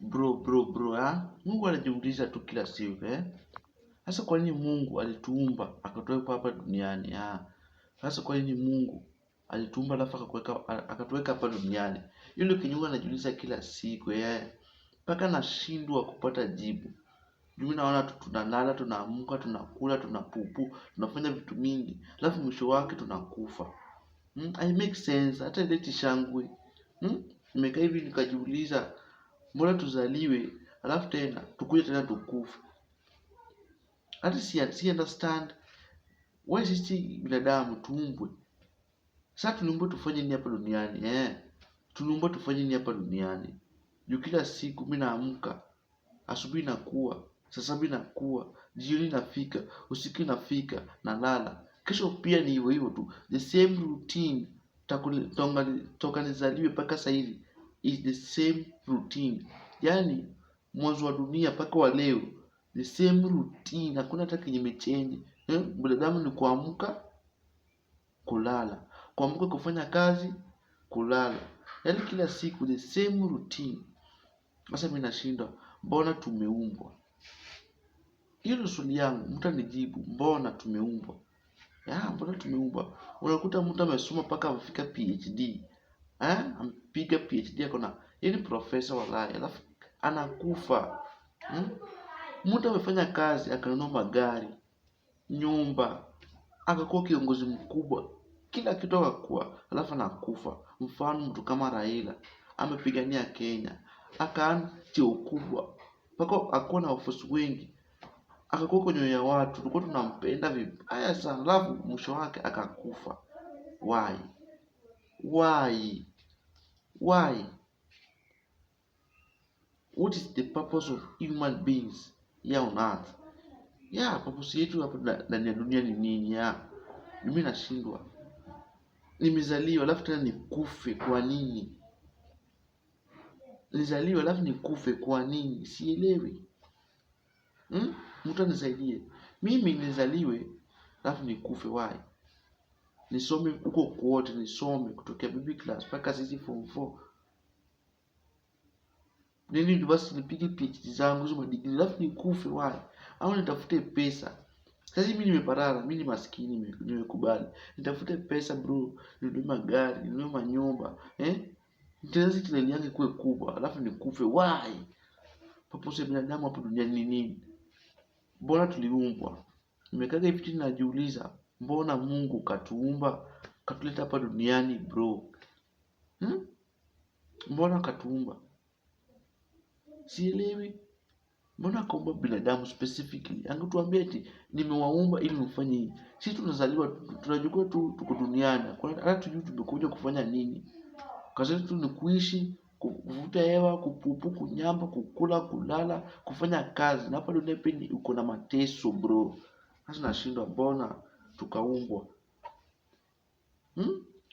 Bro, bro, bro, ha? Mungu anajiuliza tu kila siku, eh? Sasa kwa nini Mungu alituumba akatuweka hapa duniani? Ah. Sasa kwa nini Mungu alituumba alafu akatuweka hapa duniani? Hiyo ndio kinyume anajiuliza kila siku, eh. Mpaka nashindwa kupata jibu. Mimi naona tu tunalala, tunaamka, tunakula, tunapupu, tunafanya vitu mingi, alafu mwisho wake tunakufa. I make sense, hata ileti shangwe. Nimekaa hivi nikajiuliza, mbona tuzaliwe alafu tena tukuje tena tukufe? Hata si understand why sisi binadamu tuumbwe. Sasa tuliumbwa tufanye nini hapa duniani? Tuliumbwa tufanye nini hapa duniani? Juu kila siku mimi naamka, asubuhi nakuwa, saa saba inakuwa, jioni inafika, usiku inafika, nalala. Kesho pia ni hivyo hivyo tu. The same routine toka nizaliwe mpaka sasa hivi is the same routine. Yaani mwanzo wa dunia mpaka wa leo the same routine, hakuna hata kenye imechange. Binadamu ni kuamka, kulala, kuamka kufanya kazi, kulala. Yaani kila siku the same routine. Sasa mimi nashindwa, mbona tumeumbwa? Hiyo ndio swali yangu, mtu anijibu, mbona tumeumbwa? Ya, mbona tumeumbwa? Unakuta mtu amesoma mpaka amefika PhD. Amepiga PhD ako na, yeye ni professor wallahi, alafu anakufa. Mtu amefanya kazi akanunua magari, nyumba, akakuwa kiongozi mkubwa, kila kitu akakuwa, alafu anakufa. Mfano mtu kama Raila amepigania Kenya, akaanza cheo kubwa, mpaka akakuwa na wafuasi wengi, akakuwa kwenye ya watu, tulikuwa tunampenda vibaya sana, alafu mwisho wake akakufa. Why? Why? Why? What is the purpose of human beings here on earth? Yeah, purpose yetu hapa ndani ya dunia ni nini? Yeah. Mimi nashindwa. Nimezaliwa alafu tena nikufe kwa nini? Nizaliwe alafu nikufe kwa nini? Sielewi. Mtu anisaidie. Mimi nizaliwe alafu nikufe, why? Nisome huko kwote, nisome kutokea baby class mpaka sisi form 4. Nini ndio basi nipige PhD zangu hizo madigrii alafu nikufe, why? Au nitafute pesa. Sasa mimi nimeparara, mimi ni maskini, nimekubali. Nitafute pesa bro, ninunue magari, ninunue manyumba, Nitengeneze channel yangu ikuwe kubwa, alafu nikufe, why? Purpose ya binadamu hapo duniani ni nini? Mbona tuliumbwa? Nimekaa hivi chini najiuliza, mbona Mungu katuumba, katuleta hapa duniani bro? Mbona katuumba? Sielewi. Mbona akaumba binadamu specifically? Angetuambia eti nimewaumba ili mfanye hivi. Sisi tunazaliwa, tunajua tu tuko duniani. Kwa hata tujui tumekuja kufanya nini. Kazi yetu ni kuishi, kuvuta hewa, kupupu, kunyamba, kukula, kulala, kufanya kazi. Na hapa dunia pia ni uko na mateso bro. Sasa nashindwa mbona tukaumbwa?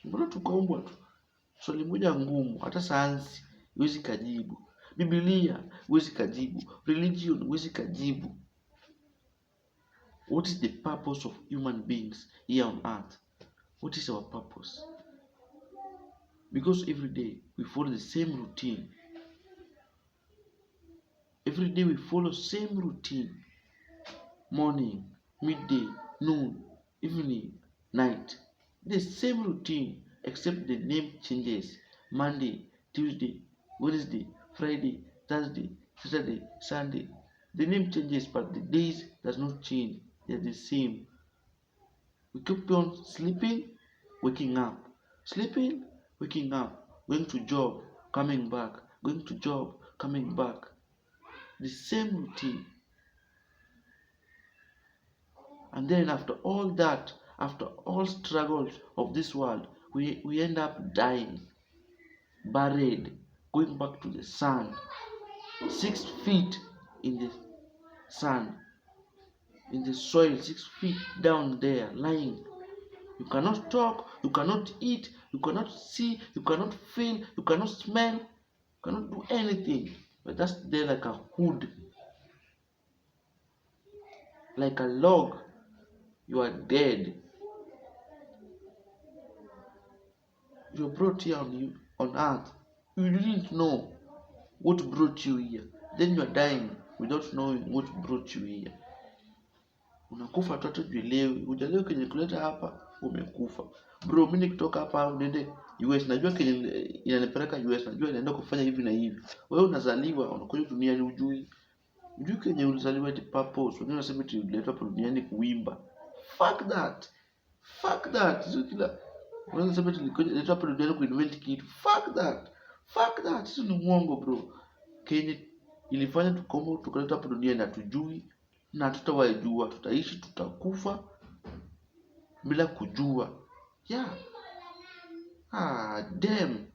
Mbona tukaumbwa tu? Swali moja ngumu, hata sayansi huwezi kajibu. Biblia huwezi kajibu. Religion huwezi kajibu. What is the purpose of human beings here on earth? What is our purpose? Because every day we follow the same routine. Every day we follow same routine. Morning, midday, noon, evening, night. The same routine except the name changes. Monday, Tuesday, Wednesday, Friday, Thursday, Saturday, Sunday. The name changes, but the days does not change. They're the same. We keep on sleeping, waking up, sleeping, waking up, going to job, coming back, going to job, coming back. The same routine. And then after all that, after all struggles of this world, we end up dying, buried, going back to the sand, 6 feet in the sand, in the soil, 6 feet down there, lying. You cannot talk, you cannot eat, you cannot see, you cannot feel, you cannot smell, you cannot do anything. But that's there like a hood, like a log. You are dead. You are brought here on earth. You didn't know. What brought you here? Then you are dying without knowing what brought you here. Unakufa tu hata hujielewi. Hujaelewa kenye kuleta hapa, umekufa. Bro, mimi nikitoka hapa niende US, najua kenye inanipeleka US, najua inaenda kufanya hivi na hivi. Wewe unazaliwa, unakuja duniani hujui. Hujui kenye ulizaliwa eti purpose. Wengine wanasema eti uliletwa hapa duniani kuimba. Fuck that. Fuck that. Sio kila unaweza sema eti nilikuja hapa duniani kuinvent kitu. Fuck that. Fuck that. Sio, ni uongo, bro. Kenye ilifanya tukomo tukaleta hapa duniani hatujui na hatutawahi jua. Tutaishi, tutakufa bila kujua. Yeah. Ah, damn.